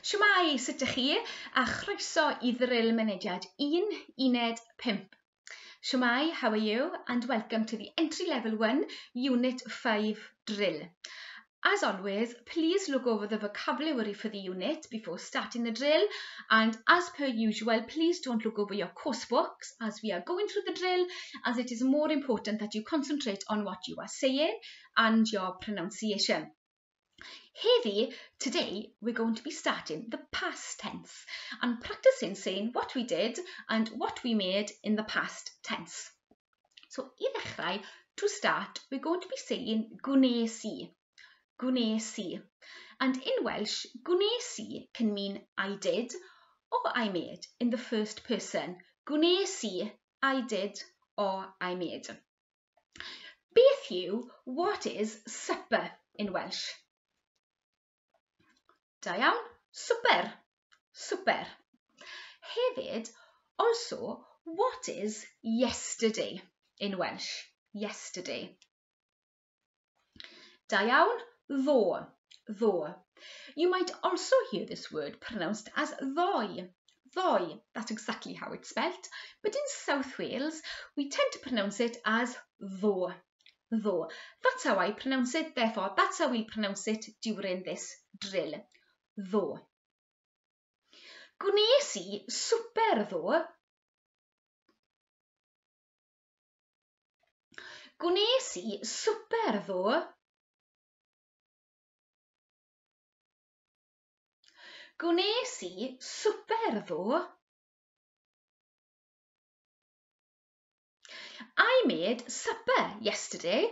Shwmae, sut ydych chi? A chroeso i ddril mynediad 1, uned 5. Shwmae, how are you? And welcome to the entry level 1, unit 5 drill. As always, please look over the vocabulary for the unit before starting the drill and as per usual, please don't look over your course books as we are going through the drill as it is more important that you concentrate on what you are saying and your pronunciation. Heddi, today, we're going to be starting the past tense and practicing saying what we did and what we made in the past tense. So, i ddechrau, to start, we're going to be saying gwnes i. Gwnes i. And in Welsh, gwnes i can mean I did or I made in the first person. Gwnes i, I did or I made. Beth yw, what is supper in Welsh? Da iawn, swper, swper. Hefyd, also, what is yesterday in Welsh? Yesterday. Da iawn, ddo, ddo. You might also hear this word pronounced as ddoe, ddoe. That's exactly how it's spelt. But in South Wales, we tend to pronounce it as ddo, ddo. That's how I pronounce it, therefore that's how we pronounce it during this drill. Ddo. Gwnes i swper ddo. Gwnes i swper ddo. Gwnes i swper ddo. I made supper yesterday.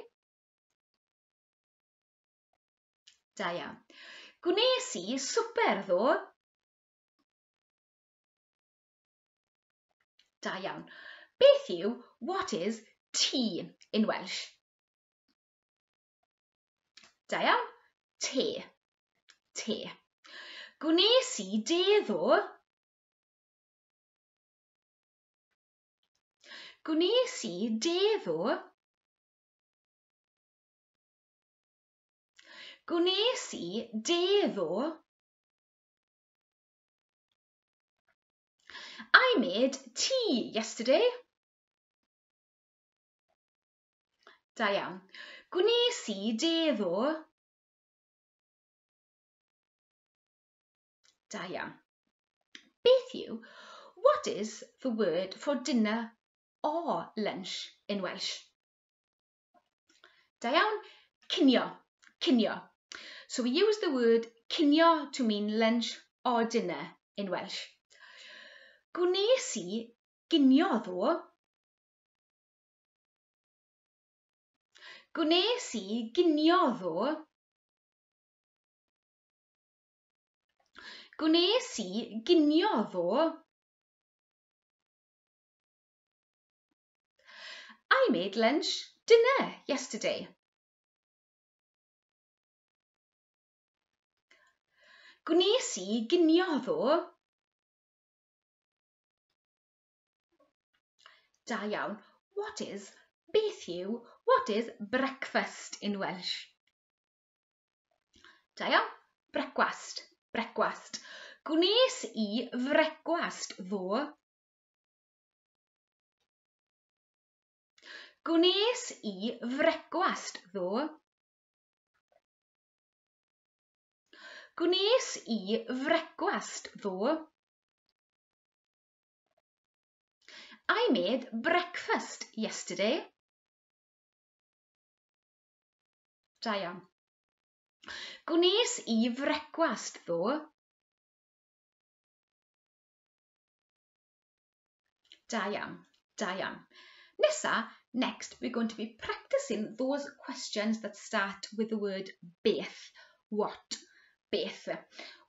Da iawn. Gwnes i swper ddo. Da iawn. Beth yw, what is tea in Welsh? Da iawn. Te. Te. Gwnes i de ddo. Gwnes i de ddo. Gwnes i de ddo. I made tea yesterday. Da iawn. Gwnes i de ddo. Da iawn. Beth yw, what is the word for dinner or lunch in Welsh? Da iawn, cinio, cinio. So we use the word cinio to mean lunch or dinner in Welsh. Gwnes i ginio ddo. Gwnes i ginio ddo. Gwnes i ginio ddo. I made lunch, dinner yesterday. Gwnes i ginio ddo. Da iawn. What is, beth yw, what is breakfast in Welsh? Da iawn. Brecwast, brecwast. Gwnes i frecwast ddo. Gwnes i frecwast ddo. Gwnes i frecwast ddo. I made breakfast yesterday. Da iawn. Gwnes i frecwast ddo. Da iawn, da iawn. Nesa, next, we're going to be practicing those questions that start with the word beth. What? Beth.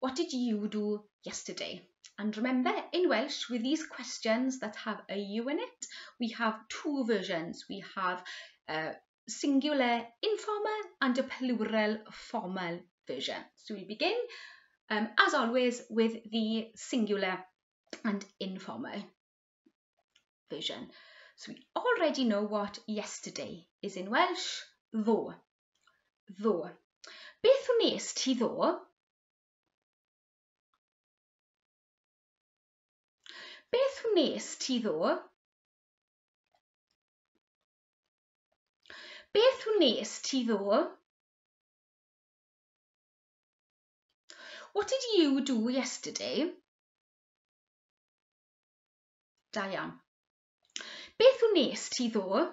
What did you do yesterday? And remember, in Welsh, with these questions that have a U in it, we have two versions. We have a singular informal and a plural formal version. So we begin, um, as always, with the singular and informal version. So we already know what yesterday is in Welsh, ddo. Ddo. Beth wnes ti ddo? Beth wnes ti ddoe? Beth wnes ti ddoe? What did you do yesterday? Da iawn. Beth wnes ti ddoe?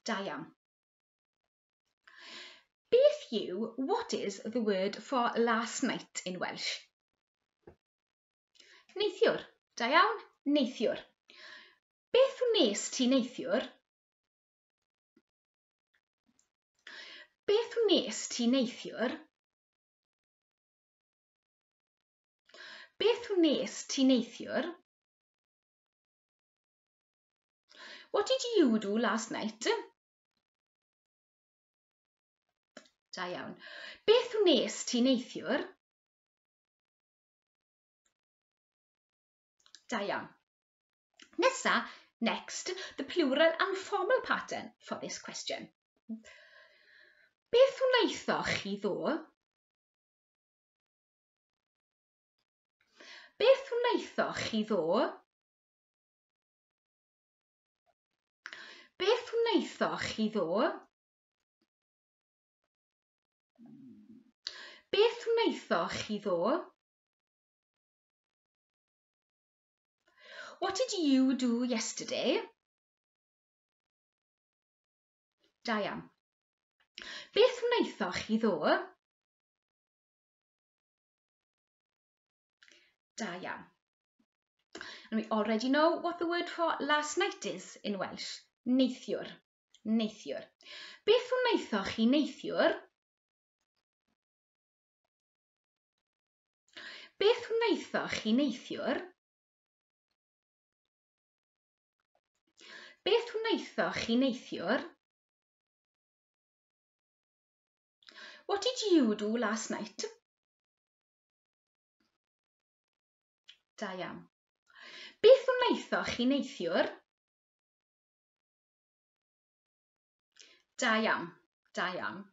Da iawn. Beth yw, what is the word for last night in Welsh? Neithiwr. Da iawn, neithiwr. Beth wnes ti neithiwr? Beth wnes ti neithiwr? Beth wnes ti neithiwr? What did you do last night? Da iawn. Beth wnes ti neithiwr? Da iawn. Nesa, next, the plural and formal pattern for this question. Beth wnaethoch chi ddoe? Beth wnaethoch chi ddoe? Beth wnaethoch chi ddoe? Beth wnaethoch chi ddoe? What did you do yesterday? Da iawn. Beth wnaethoch chi ddoe? Da iawn. And we already know what the word for last night is in Welsh. Neithiwr. Neithiwr. Beth wnaethoch chi neithiwr? Beth wnaethoch chi neithiwr? Beth wnaethoch chi neithiwr? What did you do last night? Da iawn. Beth wnaethoch chi neithiwr? Da iawn, da iawn.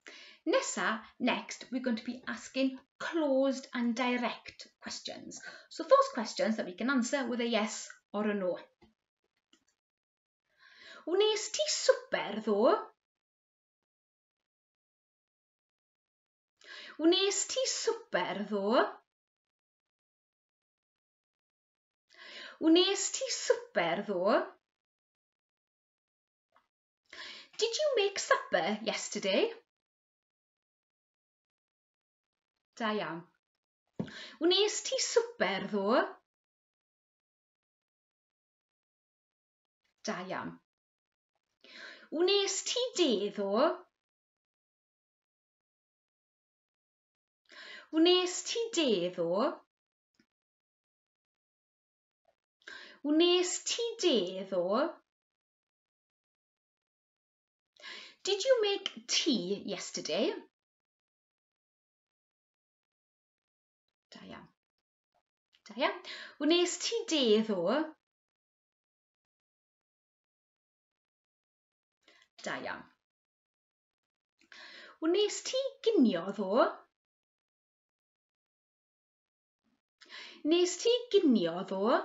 Nesa, next, we're going to be asking closed and direct questions. So those questions that we can answer with a yes or a no. Wnes ti swper ddoe? Wnes ti swper ddoe? Wnes ti swper ddoe? Did you make supper yesterday? Da iawn. Wnes ti swper ddoe? Da iawn. Wnes ti de ddoe? Wnes ti de ddoe? Wnes ti de ddoe? Did you make tea yesterday? Da iawn. Da iawn. Wnes ti de ddoe? Da iawn. Wnes ti ginio ddoe? Nes ti ginio ddoe?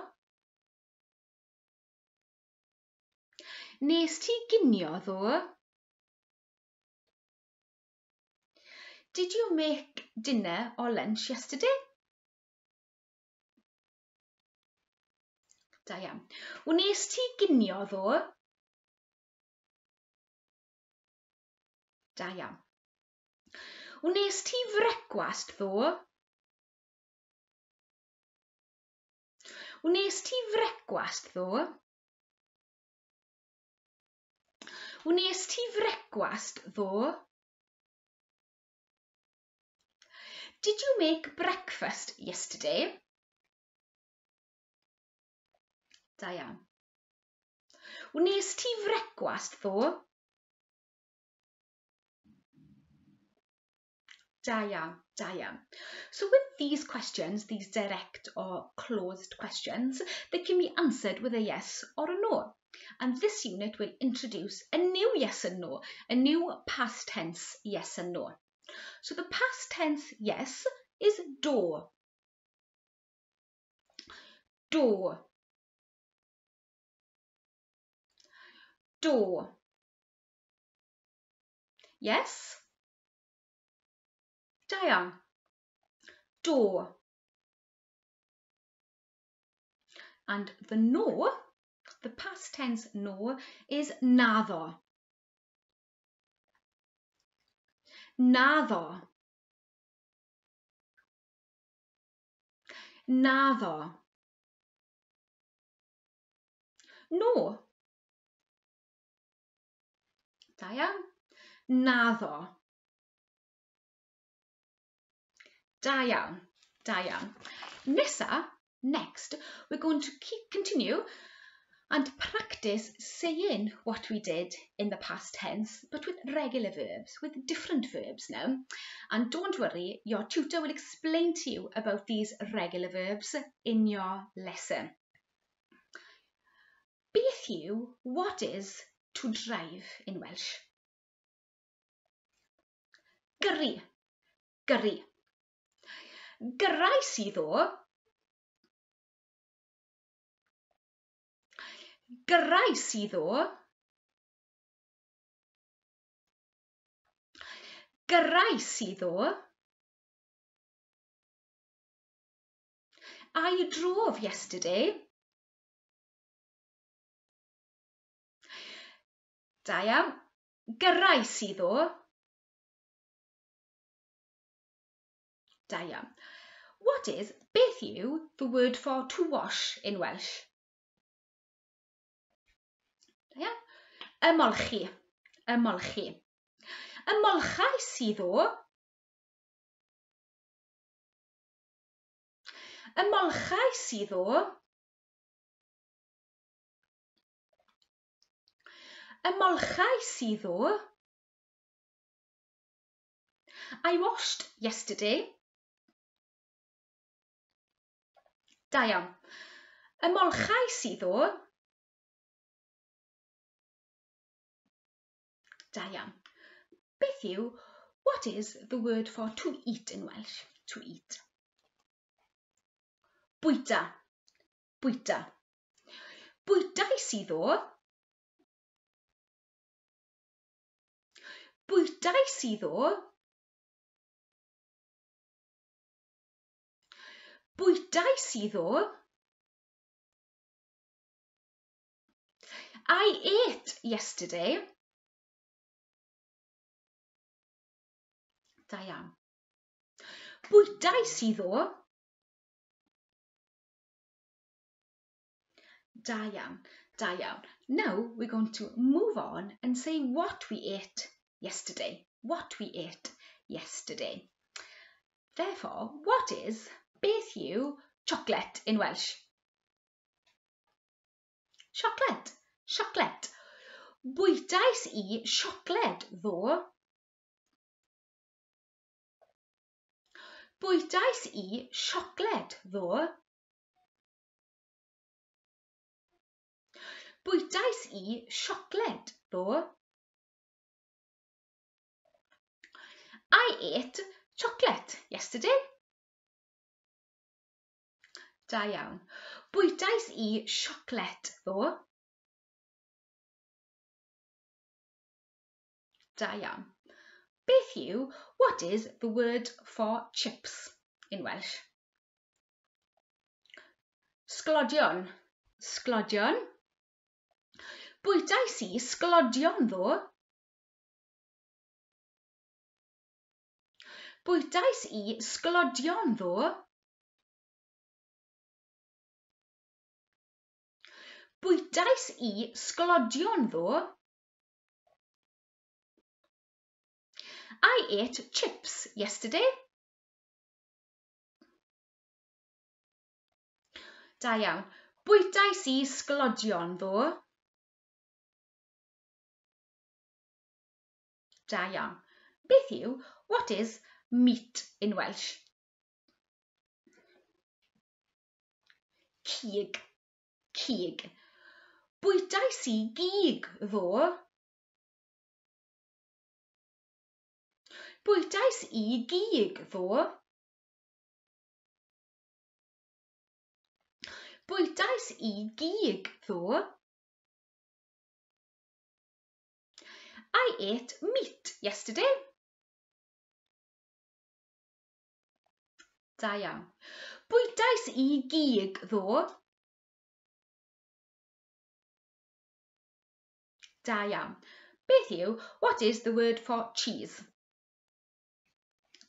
Nes ti ginio ddoe? Did you make dinner or lunch yesterday? Da iawn. Wnes ti ginio ddoe? Da iawn. Wnes ti frecwast ddoe? Wnes ti frecwast ddoe? Wnes ti frecwast ddoe? Did you make breakfast yesterday? Da iawn. Wnes ti frecwast ddoe? Da iawn, da iawn. So with these questions, these direct or closed questions, they can be answered with a yes or a no. And this unit will introduce a new yes and no, a new past tense yes and no. So the past tense yes is do. Do. Do. Yes? Da iawn. Do. And the no, the past tense no, is naddo. Naddo. Naddo. No. Da iawn. Naddo. Da iawn. Da iawn. Nesa, next, we're going to keep continue and practice saying what we did in the past tense, but with regular verbs, with different verbs now. And don't worry, your tutor will explain to you about these regular verbs in your lesson. Beth yw, what is to drive in Welsh? Gyrru, gyrru. Gyrrais i ddo. Gyrrais i ddo. Gyrrais i ddo. I drove yesterday. Da iawn. Gyrrais i ddo. Da iawn. What is, beth yw, the word for to wash in Welsh? Da iawn. Ymolchi. Ymolchi. Ymolchais i ddo. Ymolchais i ddo. Ymolchais i ddo. I washed yesterday. Da iawn. Ymolchais i ddo. Da iawn. Beth yw, what is the word for to eat in Welsh? To eat. Bwyta. Bwyta. Bwytais i ddo. Bwytais i ddo. Bwytais i ddo. I ate yesterday. Da iawn. Bwytais i ddo. Da iawn, da iawn. Now we're going to move on and say what we ate yesterday. What we ate yesterday. Therefore, what is, beth yw, chocolate in Welsh? Chocolate, chocolate. Bwytais i siocled ddo. Bwytais i siocled ddo. Bwytais i siocled ddo. I ate chocolate yesterday. Da iawn. Bwytais i siocled ddo. Da iawn. Beth yw, what is the word for chips in Welsh? Sglodion. Sglodion. Bwytais i sglodion ddo. Bwytais i sglodion ddo. Bwytais i sglodion ddo. I ate chips yesterday. Da iawn. Bwytais i sglodion ddo. Da iawn. Beth yw, what is meat in Welsh? Cig. Cig. Bwytais i gig ddo. Bwytais i gig ddo. Bwytais i gig ddoe. I ate meat yesterday. Da iawn. Bwytais i gig ddoe. Da iawn. Beth yw, what is the word for cheese?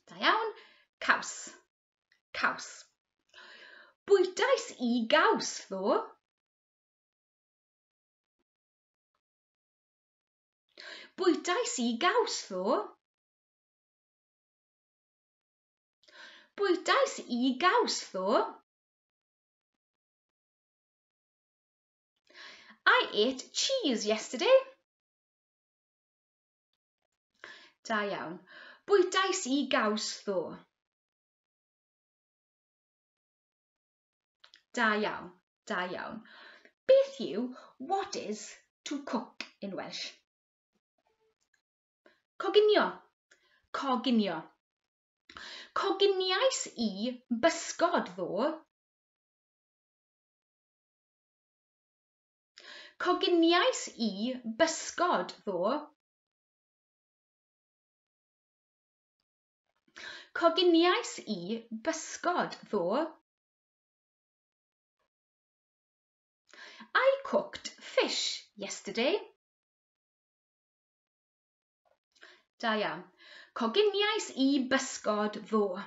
Da iawn. Caws. Caws. Bwytais i gaws ddo. Bwytais i gaws ddo. Bwytais i gaws ddo. I ate cheese yesterday. Da iawn. Bwytais i gaws ddo. Da iawn, da iawn. Beth yw what is to cook in Welsh? Coginio, coginio. Coginiais i bysgod ddo. Coginiais i bysgod ddo. Coginiais i bysgod ddo. I cooked fish yesterday. Da iawn. Coginiais i bysgod ddo.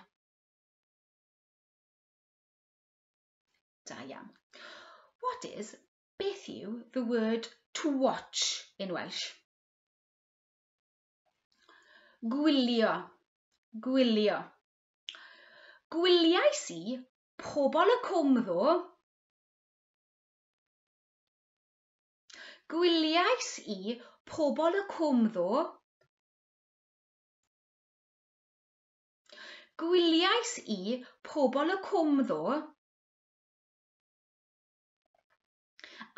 Da iawn. What is, beth yw, the word to watch in Welsh? Gwylio, gwylio. Gwyliais i Pobol y Cwm ddo. Gwyliais i Pobol y Cwm ddo. Gwyliais i Pobol y Cwm ddo.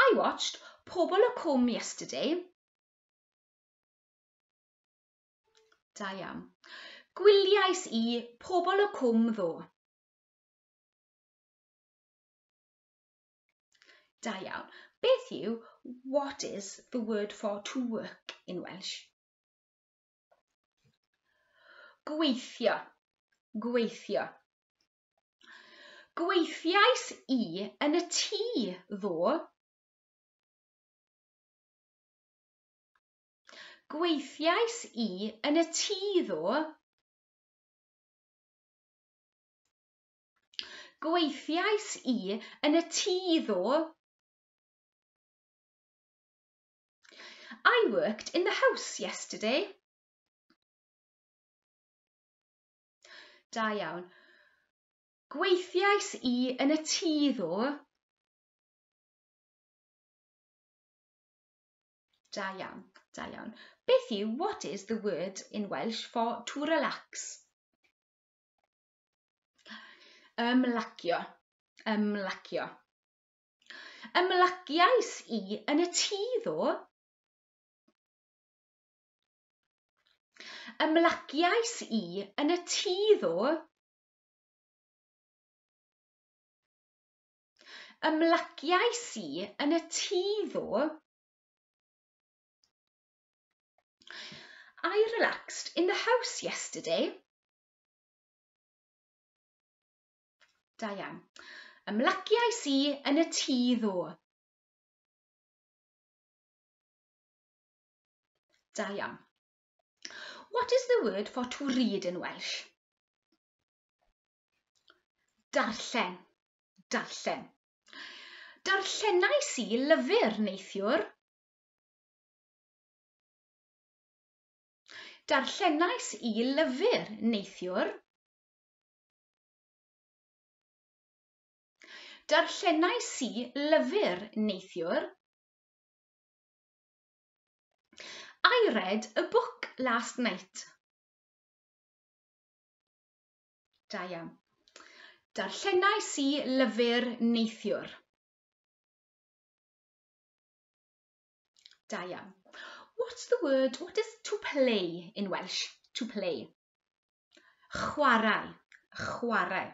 I watched Pobol y Cwm yesterday. Da iawn. Gwyliais i Pobol y Cwm ddo. Da iawn. Beth yw what is the word for to work in Welsh? Gweithio. Gweithio. Gweithiais i yn y tŷ ddo. Gweithiais i yn y tŷ ddo. Gweithiais i yn y tŷ ddo. I worked in the house yesterday. Da iawn. Gweithiais i yn y tŷ ddo. Da iawn, da iawn. Beth yw, what is the word in Welsh for to relax? Ymlacio, ymlacio. Ymlaciais i yn y tŷ ddo. Ymlaciais i yn y tŷ ddo. Ymlaciais i yn y tŷ ddo. I relaxed in the house yesterday. Da iawn. Ymlaciais i yn y tŷ ddo. Da iawn. What is the word for to read in Welsh? Darllen. Darllen. Darllenais i lyfr neithiwr. Darllenais i lyfr neithiwr. Darllenais i lyfr neithiwr. I read a book last night. Da iawn. Darllenais i lyfr neithiwr. Da iawn. What's the word, what is to play in Welsh? To play. Chwarae, chwarae.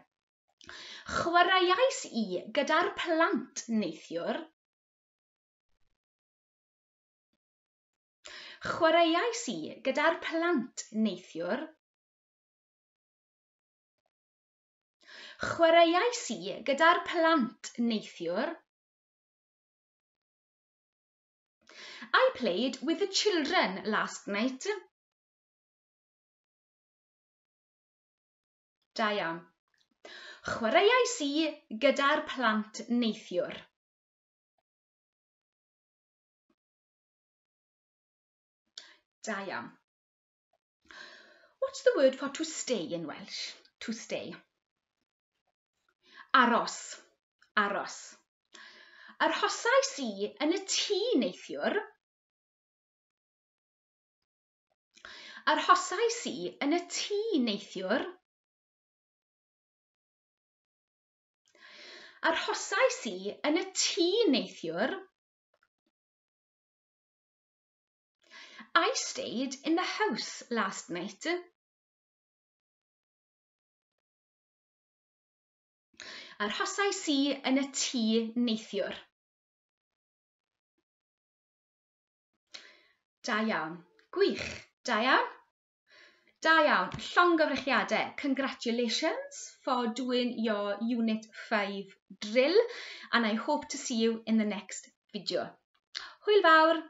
Chwaraeais i gyda'r plant neithiwr. Chwaraeais i gyda'r plant neithiwr. Chwaraeais i gyda'r plant neithiwr. I played with the children last night. Da iawn. Chwaraeais i gyda'r plant neithiwr. Da iawn. What's the word for to stay in Welsh? To stay. Aros. Aros. Arhosais i yn y tŷ neithiwr. Arhosais i yn y tŷ neithiwr. Arhosais i yn y tŷ neithiwr. I stayed in the house last night. Arhosais i yn y tŷ neithiwr. Da iawn. Gwych. Da iawn. Da iawn. Llongyfarchiadau. Congratulations for doing your Unit 5 drill and I hope to see you in the next video. Hwyl fawr!